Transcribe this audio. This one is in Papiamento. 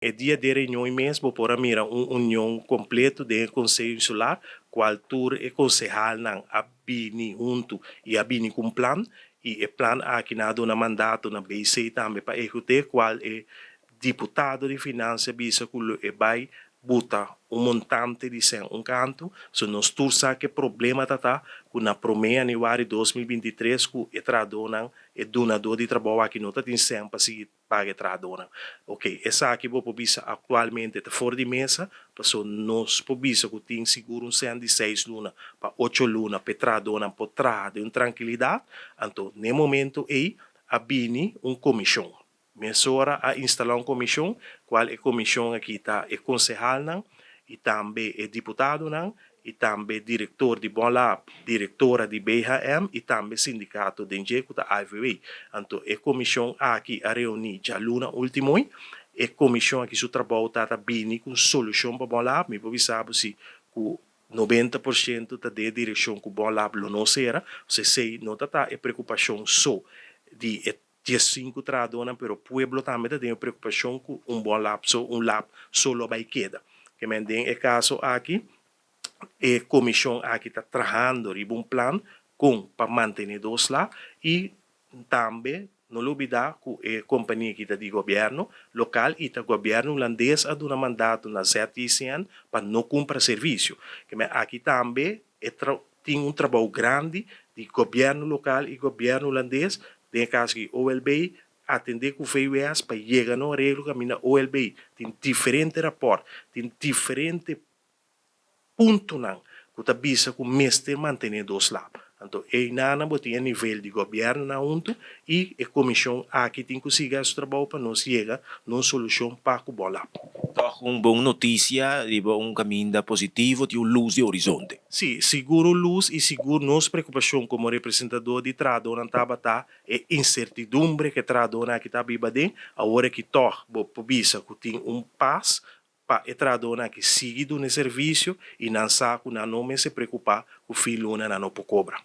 E dia di reunion mes bo por a mira un union kompleto den Konseho Insular, kual tur e konsehalnan a bini huntu i a bini ku un plan, i e plan aki nan a duna mandato na BC tambe pa ehekut'é, kual e diputado di Finansia a bisa ku lo e bai buta un montante di sèn un kantu. So nos tur sa ku e problema ta ta ku na promé yanüari 2023 ku e trahadónan, e dunadó di trabou aki no ta tin sèn pa sigui paga e trahadónan. Ok, esaki bo por bisa aktualmente ta for di mesa, paso nos por bisa ku tin sigur un sèn di 6 luna pa 8 luna pa e trahadónan por traha den un trankilidat. Anto na e momento ei a bini un komishon. Mesora a instalá un komishon, kual e komishon aki ta e konsehalnan i tambe e diputadonan i tambe direktor di Bonlab, direktora di BHM i tambe sindikato den dje ku ta AVW. Anto e komishon aki a reuní djaluna último. E komishon aki su trabou ta bini ku solushon pa Bonlab. Mi por bisa si ku 90% ta den direkshon ku Bonlab lo no sera. Esei no ta e preokupashon so di e 15 trahadónan, pero pueblo tambe tin preokupashon ku un Bonlab so, un lab so lo bai keda. Ke men den e kaso aki, e komishon aki ta trahando riba un plan kon pa mantené dos lab i tambe no lubidá ku e kompania ku ta di gobièrnu lokal i ta gobièrnu hulandes a duna mandato na ZJCN pa no kumpra servisio. Ke men aki tambe tin un trabou grandi di gobièrnu lokal i gobièrnu hulandes, den kaso di OLB, atendé ku VWS pa yega na areglo kaminda OLB tin diferente rapòrt, tin diferente puntonan ku ta bisa ku mester mantené dos lab. Anto, einan bo tin nivel di gobièrnu na huntu i e komishon aki tin ku sigui su trabou pa nos yega na un solushon pa ku Bonlab. Toch un bon notisia, riba un kaminda positivo, tin un lus di horizonte. Si, sigur lus i sigur nos preokupashon komo representante di trahadónan tabata e insertidumbre ku trahadónan aki ta biba aden, awor ku toch bo por bisa ku tin un pas pa e trahadónan aki sigui duna servisio i nan sa ku nan no mester preokupá ku fin luna nan no por kobra.